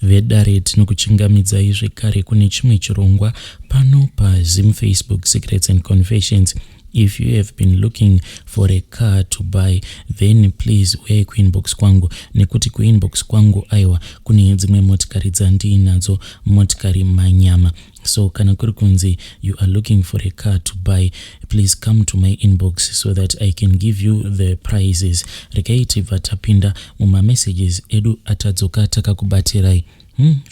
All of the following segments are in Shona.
Vedare, tinokuchingamidzai zvekare kune chimwe chirongwa pano paZim Facebook Secrets and Confessions. If you have been looking for a car to buy, then please uyai kuinbox kwangu, nekuti kuinbox kwangu aiwa kune dzimwe motikari dzandiinadzo, motikari manyama. So kana kuri kunzi you are looking for a car to buy, please come to my inbox so that I can give you the prices. Regai tibva tapinda mumamessages edu atadzoka takakubatirai.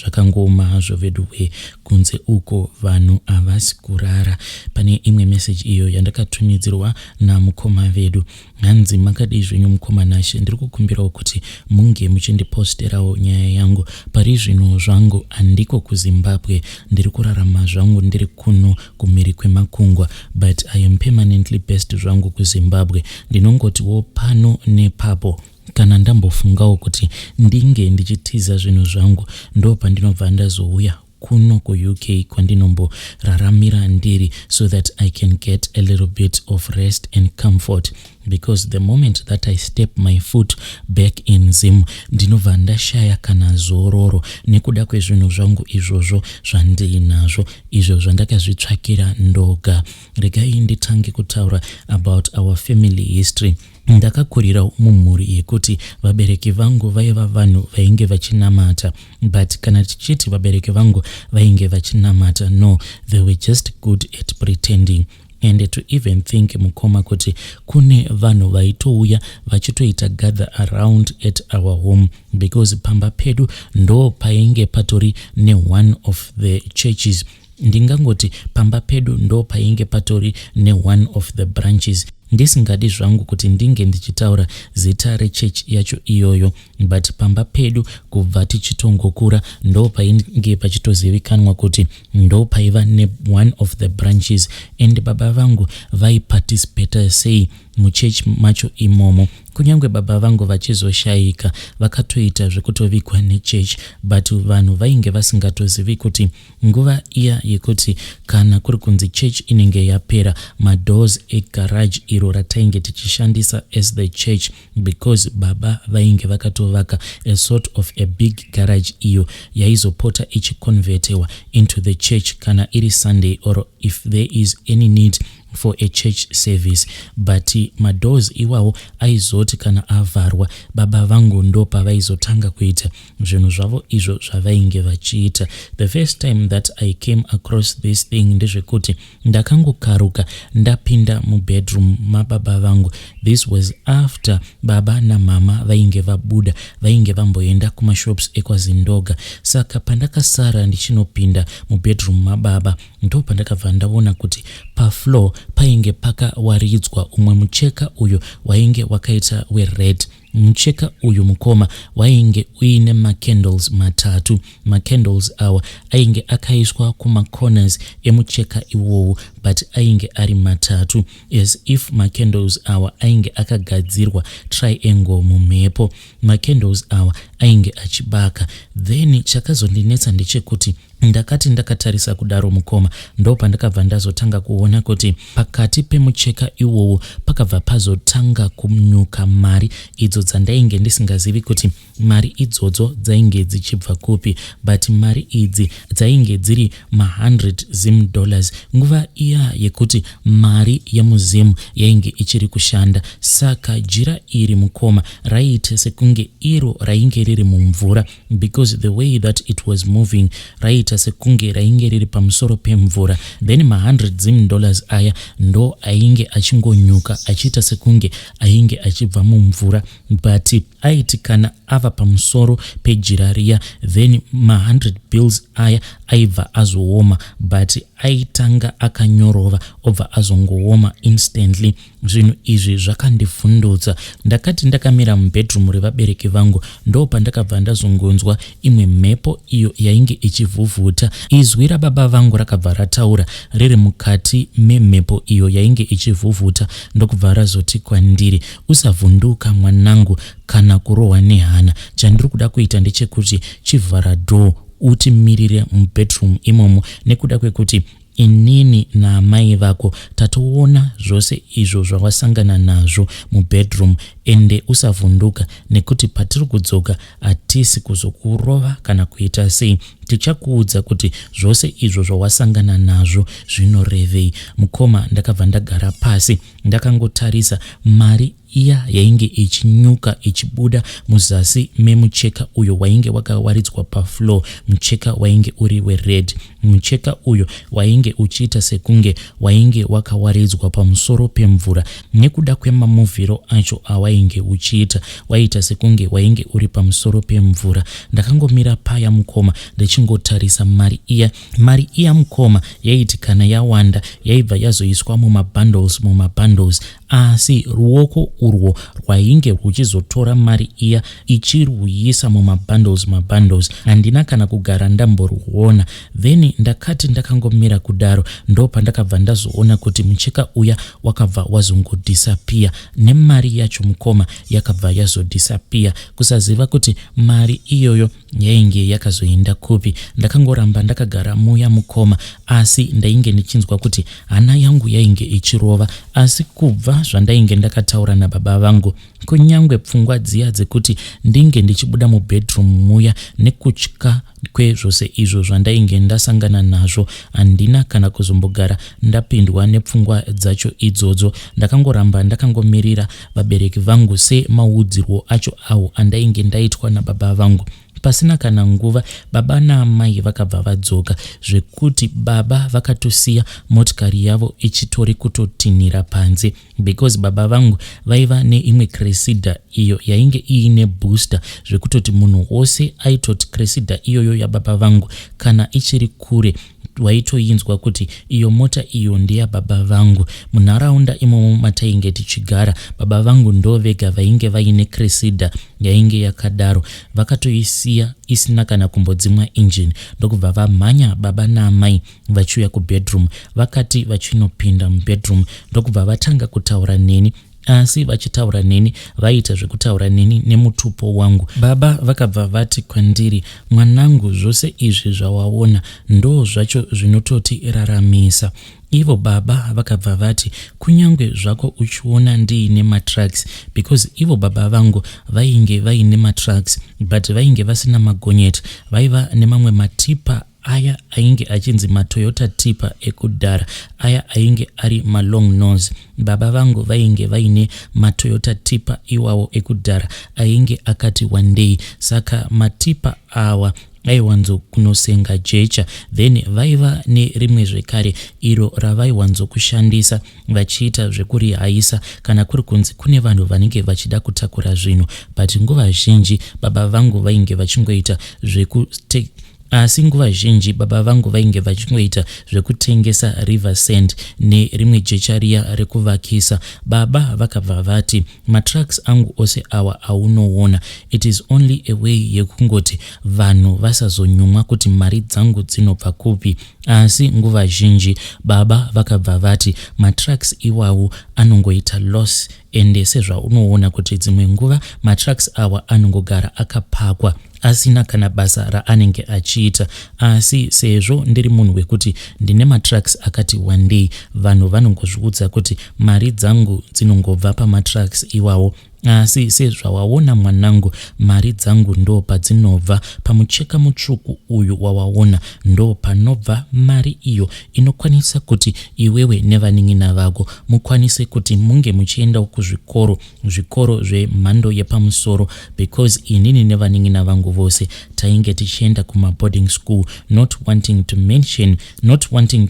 Zvakangooma hazvo veduwe, kunze uko vanhu havasi kurara. Pane imwe meseji iyo yandakatumidzirwa namukoma vedu, hanzi, "Makadii zvenyu mukoma Nashe? Ndiri kukumbirawo kuti munge muchindiposterawo nyaya yangu. Pari zvino zvangu handiko kuZimbabwe, ndiri kurarama zvangu ndiri kuno kumhiri kwemakungwa, but I am permanently based zvangu kuZimbabwe. Ndinongotiwo pano nepapo kana ndambofungawo kuti ndinge ndichitiza zvinhu zvangu, ndo pandinobva ndazouya kuno kuUK kwandinomboraramira ndiri, so that I can get a little bit of rest and comfort, because the moment that I step my foot back in Zim, ndinobva ndashaya kana zororo nekuda kwezvinhu zvangu izvozvo zvandiinazvo, izvo zvandakazvitsvakira ndoga. Regai nditange kutaura about our family history. Ndakakurira mumhuri yekuti vabereki vangu vaiva vanhu vainge vachinamata, but kana tichiti vabereki vangu vainge vachinamata, no, they were just good at pretending. And to even think, mukoma, kuti kune vanhu vaitouya vachitoita gather around at our home, because pamba pedu ndo painge patori neone of the churches. Ndingangoti pamba pedu ndo painge patori neone of the branches, ndisingadi zvangu kuti ndinge ndichitaura zita rechechi yacho iyoyo, but pamba pedu kubva tichitongokura ndo painge pachitozivikanwa kuti ndo paiva neone of the branches. And baba vangu vaiparticipata sei muchechi macho imomo. Kunyange baba vangu vachizoshayika, vakatoita zvekutovigwa nechechi, but vanhu vainge vasingatozivi kuti nguva iya yekuti kana kuri kunzi chechi inenge yapera, madoors egarage iro ratainge tichishandisa as the church, because baba vainge vakatovaka a sort of a big garage iyo yaizopota ichiconvertewa into the church kana iri Sunday or if there is any need for a church service. But madoors iwawo aizoti kana avharwa, baba vangu ndo pavaizotanga kuita zvinhu zvavo izvo zvavainge vachiita. The first time that I came across this thing ndezvekuti ndakangokaruka ndapinda mubedroom mababa vangu. This was after baba namama vainge vabuda, vainge vamboenda kumashops ekwaZindoga. Saka pandakasara ndichinopinda mubedroom mababa, ndo pandakabva ndaona kuti pafloor painge pakawaridzwa umwe mucheka uyo wainge wakaita wered. Mucheka uyu, mukoma, wainge uine macandles matatu. Macandles awa ainge akaiswa kumacorners emucheka iwowu, but ainge ari matatu, as if macandles awa ainge akagadzirwa triangle mumhepo. Macandles awa ainge achibaka. Then chakazondinetsa ndechekuti ndakati ndakatarisa kudaro, mukoma, ndo pandakabva ndazotanga kuona kuti pakati pemucheka iwowo pakabva pazotanga kunyuka mari idzo dzandainge ndisingazivi kuti mari idzodzo dzainge dzichibva kupi, but mari idzi dzainge dziri ma100 Zim dollars, nguva iya yekuti mari yemuZim yainge ichiri kushanda. Saka jira iri, mukoma, raiita sekunge iro rainge riri mumvura, because the way that it was moving, raiita sekunge rainge riri pamusoro pemvura. Then ma100 Zim dollars aya ndo ainge achingonyuka achiita sekunge ainge achibva mumvura, but aiti kana ava pamusoro pejira riya, then ma100 bills aya aibva azooma, but aitanga akanyorova obva azongooma instantly. Zvinhu izvi zvakandivhundutsa. Ndakati ndakamira mubedroom revabereki vangu, ndo pandakabva ndazongonzwa imwe mhepo iyo yainge ichivhuvhuta. Izwi rababa vangu rakabva rataura riri mukati memhepo iyo yainge ichivhuvhuta, ndokubva razoti kwandiri, "Usavhunduka mwanangu kana kurohwa nehana. Chandiri kuda kuita ndechekuti chivhara door utimirire mubedroom imomo, nekuda kwekuti Inini naamai vako tatoona zvose izvo zvawasangana nazvo mubedroom ende usavhunduka nekuti patiri kudzoka hatisi kuzokurova kana kuita sei. Tichakuudza kuti zvose izvo zvawasangana nazvo zvinorevei. Mukoma ndakabva ndagara pasi ndakangotarisa mari iya yainge ichinyuka ichibuda muzasi memucheka uyo wainge wakawaridzwa pafloor. Mucheka wainge uri wered. Mucheka uyo wainge uchiita sekunge wainge wakawaridzwa pamusoro pemvura nekuda kwemamuvhiro acho awainge uchiita, waiita sekunge wainge uri pamusoro pemvura. Ndakangomira paya mukoma ndichingotarisa mari iya. Mari iya mukoma yaiti kana yawanda yaibva yazoiswa mumabundles mumabundles, asi ruoko urwo rwainge rwuchizotora mari iya ichirwuyisa mumabundles mabundles handina kana kugara ndamboruona. Then ndakati ndakangomira kudaro ndopandakabva ndazoona kuti mucheka uya wakabva wazongodisappear nemari yacho mukoma yakabva yazodisappear. Kusaziva kuti mari iyoyo yainge yakazoenda kupi. Ndakangoramba ndakagara muya mukoma, asi ndainge ndichinzwa kuti hana yangu yainge ichirova. Asi kubva zvandainge ndakataura nababa vangu, kunyangwe pfungwa dziya dzekuti ndinge ndichibuda mubedroom muya nekutya kwezvose izvo zvandainge ndasangana nazvo, handina kana kuzombogara ndapindwa nepfungwa dzacho idzodzo. Ndakangoramba ndakangomirira vabereki vangu semaudzirwo acho awo andainge ndaitwa nababa vangu. Pasina kana nguva baba naamai vakabva vadzoka, zvekuti baba vakatosiya motikari yavo ichitori kutotinhira panze, because baba vangu vaiva neimwe Cressida iyo yainge iine booster, zvekutoti munhu wose aitoti Cressida iyoyo yababa vangu kana ichiri kure waitoinzwa kuti iyo mota iyo ndeyababa vangu. Munharaunda imomo matainge tichigara, baba vangu ndo vega vainge vaine Cressida yainge yakadaro. Vakatoisiya isina kana kumbodzimwa engine, ndokubva vamhanya baba naamai vachiuya kubedroom. Vakati vachinopinda mubedroom ndokubva vatanga kutaura neni, asi vachitaura neni vaiita zvekutaura neni nemutupo wangu. Baba vakabva vati kwandiri, mwanangu, zvose izvi zvawaona ndo zvacho zvinototiiraramisa. Ivo baba vakabva vati, kunyange zvako uchiona ndiine matrucks, because ivo baba vangu vainge vaine matrucks but vainge vasina magonyeti, vaiva nemamwe matipa aya ainge achinzi maToyota Tipa ekudhara aya ainge ari malong nose. Baba vangu vainge vaine maToyota Tipa iwawo ekudhara ainge akati wandei, saka matipa awa aiwanzokunosenga jecha. Then vaiva nerimwe zvekare iro ravaiwanzokushandisa vachiita zvekurihaisa kana kuri kunzi kune vanhu vanenge vachida kutakura zvinhu, but nguva zhinji baba vangu vainge vachingoita zvekute asi nguva zhinji baba vangu vainge vachingoita zvekutengesa river sand nerimwe jecha riya rekuvakisa. Baba vakabva vati, matrucks angu ose awa aunoona, it is only a way yekungoti vanhu vasazonyumwa kuti mari dzangu dzinobva kupi. Asi nguva zhinji baba vakabva vati matrucks iwawo anongoita loss, ende sezvaunoona kuti dzimwe nguva matrucks awa anongogara akapakwa asina kana basa raanenge achiita, asi sezvo ndiri munhu wekuti ndine matrucks akati wandei, vanhu vanongozviudza kuti mari dzangu dzinongobva pamatrucks iwawo. Asi sezvawaona mwanangu, mari dzangu ndo padzinobva. Pamucheka mutsvuku uyu wawaona ndo panobva mari iyo inokwanisa kuti iwewe nevanin'ina vako mukwanise kuti munge muchiendawo kuzvikoro, zvikoro zvemhando yepamusoro, because inini nevanin'ina vangu vose tainge tichienda kumaboarding school, not wanting to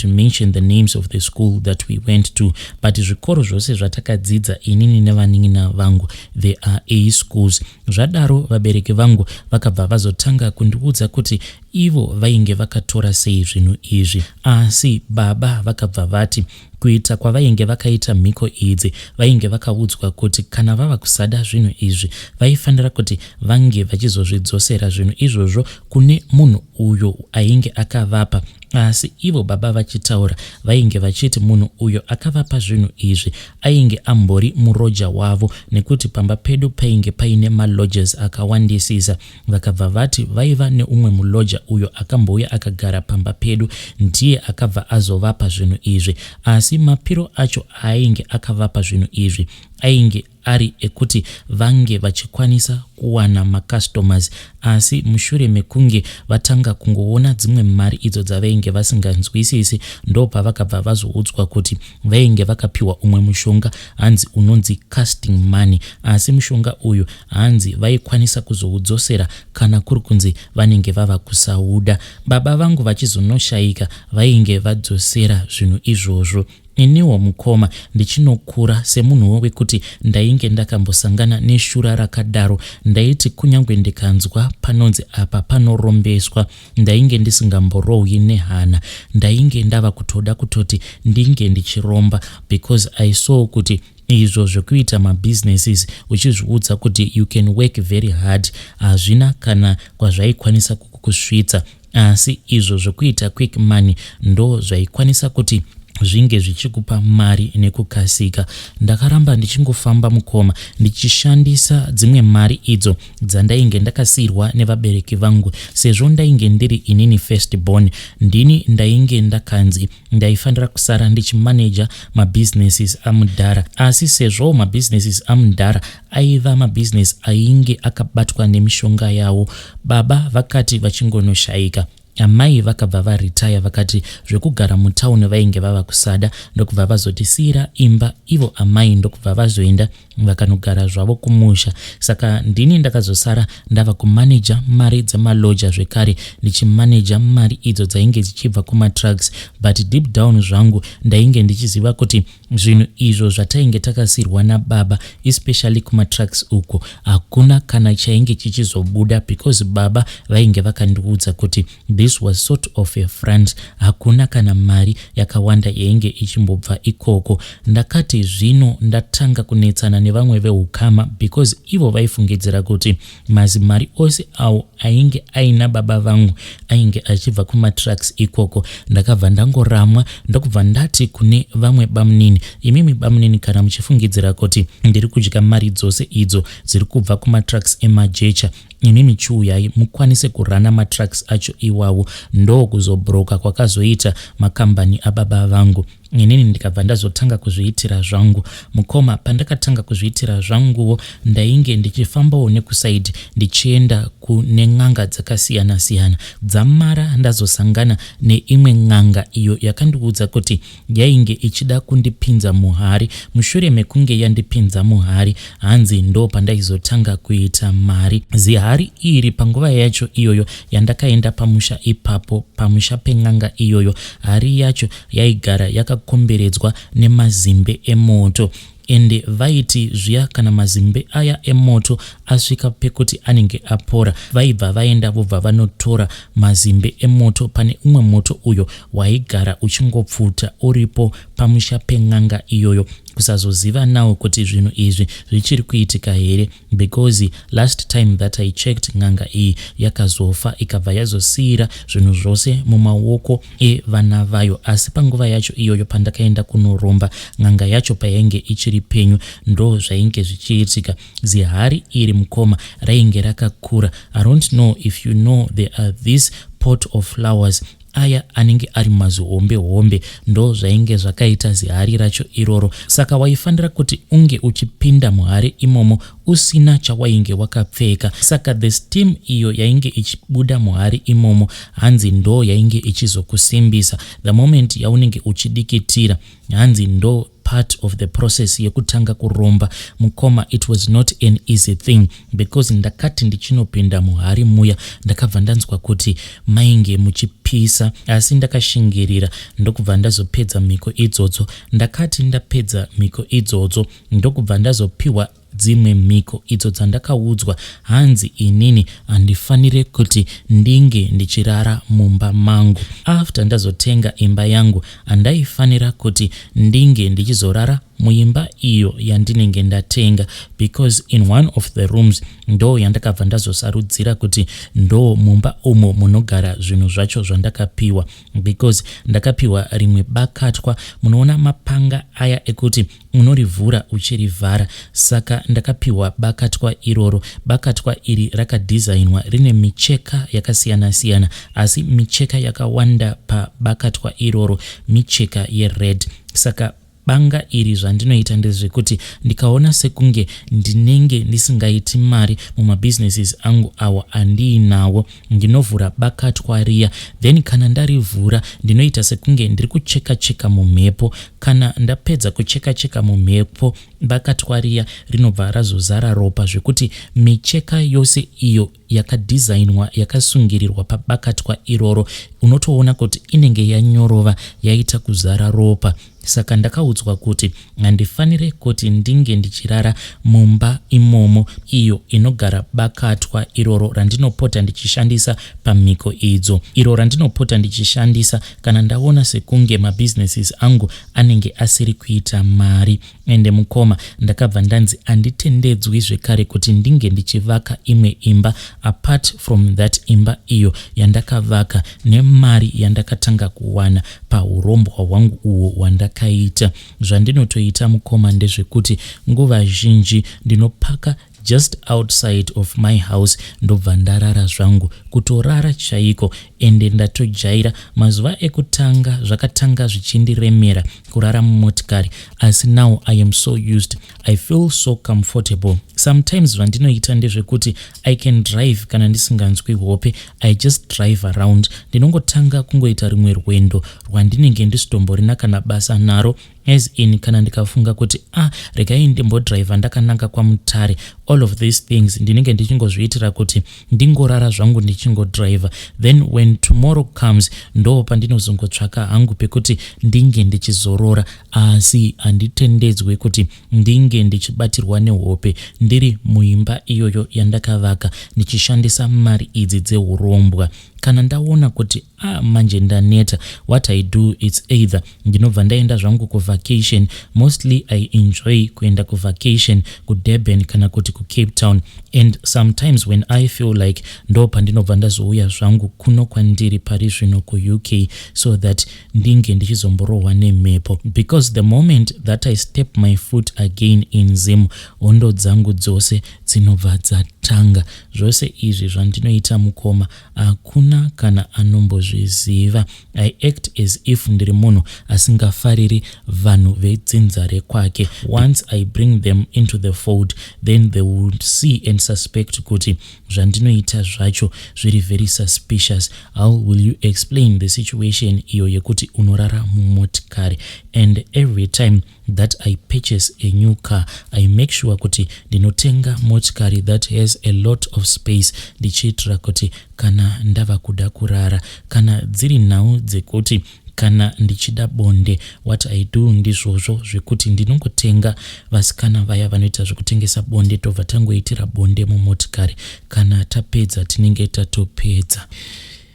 mention the names of the school that we went to, but zvikoro zvose zvatakadzidza inini nevanin'ina vangu, they are A schools. Zvadaro vabereki vangu vakabva vazotanga kundiudza kuti ivo vainge vakatora sei zvinhu izvi. Asi baba vakabva vati kuita kwavainge vakaita mhiko idzi, vainge vakaudzwa kuti kana vava kusada zvinhu izvi vaifanira kuti vange vachizozvidzosera zvinhu izvozvo kune munhu uyo ainge akavapa. Asi ivo baba vachitaura vainge vachiti munhu uyo akavapa zvinhu izvi ainge ambori muroja wavo nekuti pamba pedu painge paine malodges akawandisisa. Vakabva vati vaiva neumwe muloja uyo akambouya akagara pamba pedu ndiye akabva azovapa zvinhu izvi. Asi mapiro acho aainge akavapa zvinhu izvi ainge ari ekuti vange vachikwanisa kuwana macustomers asi mushure mekunge vatanga kungoona dzimwe mari idzo dzavainge vasinganzwisisi ndopavakabva vazoudzwa kuti vainge vakapiwa umwe mushonga hanzi unonzi casting money asi mushonga uyu hanzi vaikwanisa kuzoudzosera kana kuri kunzi vanenge vava kusauda. Baba vangu vachizonoshaika vainge vadzosera zvinhu izvozvo. Iniwo mukoma ndichinokura semunhuwo wekuti ndainge ndakambosangana neshura rakadaro ndaiti kunyangwe ndikanzwa panonzi apa panorombeswa ndainge ndisingamborohwi nehana ndainge ndava kutoda kutoti ndinge ndichiromba because I saw kuti izvo zvekuita mabusinesses uchizviudza kuti you can work very hard hazvina kana kwazvaikwanisa kukusvitsa asi izvo zvekuita quick money ndo zvaikwanisa kuti zvinge zvichikupa mari nekukasika. Ndakaramba ndichingofamba mukoma ndichishandisa dzimwe mari idzo dzandainge ndakasiirwa nevabereki vangu sezvo ndainge ndiri inini first born ndini ndainge ndakanzi ndaifanira kusara ndichimaneja mabusinesses amudhara asi sezvo mabusinesses amudhara aiva mabusiness ainge akabatwa nemishonga yawo baba vakati vachingonoshaika Amai vakabva varetire vakati zvekugara mutown vainge vava kusada ndokubva vazotisiyira imba ivo amai ndokubva vazoenda vakanogara zvavo kumusha. Saka ndini ndakazosara ndava kumanager mari dzemaloja zvekare ndichimanager mari idzo dzainge dzichibva kumatrucks but deep down zvangu ndainge ndichiziva kuti Zvinhu izvo zvatainge takasiirwa nababa especially kumatrucks uko hakuna kana chainge chichizobuda because baba vainge vakandiudza kuti this was sort of a front hakuna kana mari yakawanda yainge ichimbobva ikoko. Ndakati zvino ndatanga kunetsana nevamwe vehukama because ivo vaifungidzira kuti Mazimari ose awo ainge aina baba vangu ainge achibva kumatrucks ikoko. Ndakabva ndangoramwa ndokubva ndati kune vamwe bamunini, imimi bamunini kana muchifungidzira kuti ndiri kudya mari dzose idzo dziri kubva kumatrucks emajecha imimi chiuyai mukwanise kurana matrucks acho iwawo. Ndokuzobroka kwakazoita makambani ababa vangu. Inini ndikabva ndazotanga kuzviitira zvangu. Mukoma pandakatanga kuzviitira zvanguwo ndainge ndichifambawo nekusaidi ndichienda kune n'anga dzakasiyana siyana. Dzamara ndazosangana neimwe n'anga iyo yakandiudza kuti yainge ichida kundipinza muhari. Mushure mekunge yandipinza muhari hanzi ndopandaizotanga kuita mari. Zihari iri panguva yacho iyoyo yandakaenda pamusha ipapo pamusha pen'anga iyoyo hari yacho yaigara yakakomberedzwa nemazimbe emoto ende vaiti zviya kana mazimbe aya emoto asvika pekuti anenge apora vaibva vaenda vobva vanotora mazimbe emoto pane umwe moto uyo waigara uchingopfuta uripo pamusha pen'anga iyoyo kusazoziva now kuti zvinhu izvi zvichiri kuitika here because last time that I checked n'anga iyi yakazofa ikabva yazosiira zvinhu zvose mumaoko evana vayo asi panguva yacho iyoyo pandakaenda kunoromba n'anga yacho payainge ichiri penyu ndo zvainge zvichiitika zihari iri mukoma rainge rakakura I don't know if you know there are this pot of flowers Aya anenge ari mazihombe hombe ndozvainge zvakaita zihari racho iroro saka waifanira kuti unge uchipinda muhari imomo usina chawainge wakapfeka saka the steam iyo yainge ichibuda muhari imomo hanzi ndo yainge ichizokusimbisa the moment yaunenge uchidikitira hanzi ndo part of the process yekutanga kuromba mukoma it was not an easy thing because ndakati ndichinopinda muhari muya ndakabva ndanzwa kuti mainge muchipisa asi ndakashingirira ndokubva ndazopedza mhiko idzodzo ndakati ndapedza mhiko idzodzo ndokubva ndazopiwa dzimwe mhiko idzo dzandakaudzwa hanzi inini handifanire kuti ndinge ndichirara mumba mangu after ndazotenga imba yangu handaifanira kuti ndinge ndichizorara muimba iyo yandinenge ndatenga because in one of the rooms ndo yandakabva ndazosarudzira kuti ndo mumba umo munogara zvinhu zvacho zva zvandakapiwa, because ndakapiwa rimwe bakatwa. Munoona mapanga aya ekuti unorivhura uchirivhara. Saka ndakapiwa bakatwa iroro. Bakatwa iri rakadhizainwa, rine micheka yakasiyana-siyana, asi micheka yakawanda pabakatwa iroro micheka yered. Saka banga iri, zvandinoita ndezvekuti ndikaona sekunge ndinenge ndisingaiti mari mumabhizinesis angu awo andiinawo, ndinovhura bakatwa riya. Then kana ndarivhura, ndinoita sekunge ndiri kucheka cheka mumhepo. Kana ndapedza kucheka cheka mumhepo, bakatwa riya rinobva razozara ropa, zvekuti micheka yose iyo yakadhizainwa yakasungirirwa pabakatwa iroro, unotoona kuti inenge yanyorova, yaita kuzara ropa. Saka ndakaudzwa kuti handifanire kuti ndinge ndichirara mumba imomo iyo inogara bakatwa iroro randinopota ndichishandisa pamhiko idzo, iro randinopota ndichishandisa kana ndaona sekunge mabhizinesis angu anenge asiri kuita mari. Ende mukoma, ndakabva ndanzi handitendedzwi zvekare kuti ndinge ndichivaka imwe imba apart from that imba iyo yandakavaka nemari yandakatanga kuwana paurombwa hwangu uhwo hwandakaita. Zvandinotoita, mukoma, ndezvekuti nguva zhinji ndinopaka just outside of my house, ndobva ndarara zvangu, kutorara chaiko. Ende ndatojaira. Mazuva ekutanga zvakatanga zvichindiremera kurara mumotikari, asi now I am so used, I feel so comfortable. Sometimes zvandinoita ndezvekuti I can drive kana ndisinganzwi hope. I just drive around. Ndinongotanga kungoita rimwe rwendo rwandinenge ndisitomborina kana basa naro, as in kana ndikafunga kuti, "Ah, regai ndimbodhiraivha ndakananga kwaMutare," all of these things ndinenge ndichingozviitira kuti ndingorara zvangu ndichingodhiraivha. Then when tomorrow comes, ndo pandinozongotsvaka hangu pekuti ndinge ndichizorora, asi handitendedzwe kuti ndinge ndichibatirwa nehope ndiri muimba iyoyo yandakavaka ndichishandisa mari idzi dzeurombwa. Kana ndaona kuti, ah, manje ndaneta, what I do, it's either ndinobva ndaenda zvangu kuvacation. Mostly I enjoy kuenda kuvacation kuDurban kana kuti kuCape Town, and sometimes when I feel like, ndo pandinobva ndazouya zvangu kuno kwandiri pari zvino kuUK, so that ndinge ndichizomborohwa nemhepo, because the moment that I step my foot again in Zim, hondo dzangu dzose dzinobva dzatanga. Zvose izvi zvandinoita, mukoma, hakuna kana anombozviziva. I act as if ndiri munhu asingafariri vanhu vedzinza rekwake. Once I bring them into the fold, then they would see and suspect kuti zvandinoita zvacho zviri very suspicious. How will you explain the situation iyo yekuti unorara mumotikari? And every time that I purchase a new car, I make sure kuti ndinotenga motikari that has a lot of space, ndichiitira kuti kana ndava kuda kurara, kana dziri nhau dzekuti kana ndichida bonde, what I do ndizvozvo zvekuti ndinongotenga vasikana vaya vanoita zvekutengesa bonde, tobva tangoitira bonde mumotikari. Kana tapedza, tinenge tatopedza.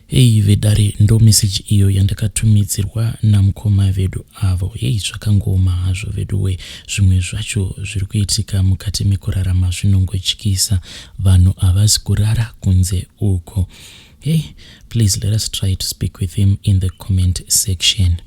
Ei vedare, ndo meseji iyo yandakatumidzirwa namukoma vedu avo. Hei, zvakangoma hazvo vedu we. Zvimwe zvacho zviri kuitika mukati mekurarama zvinongotyisa. Vanhu havasi kurara kunze uko. Hey, please let us try to speak with him in the comment section.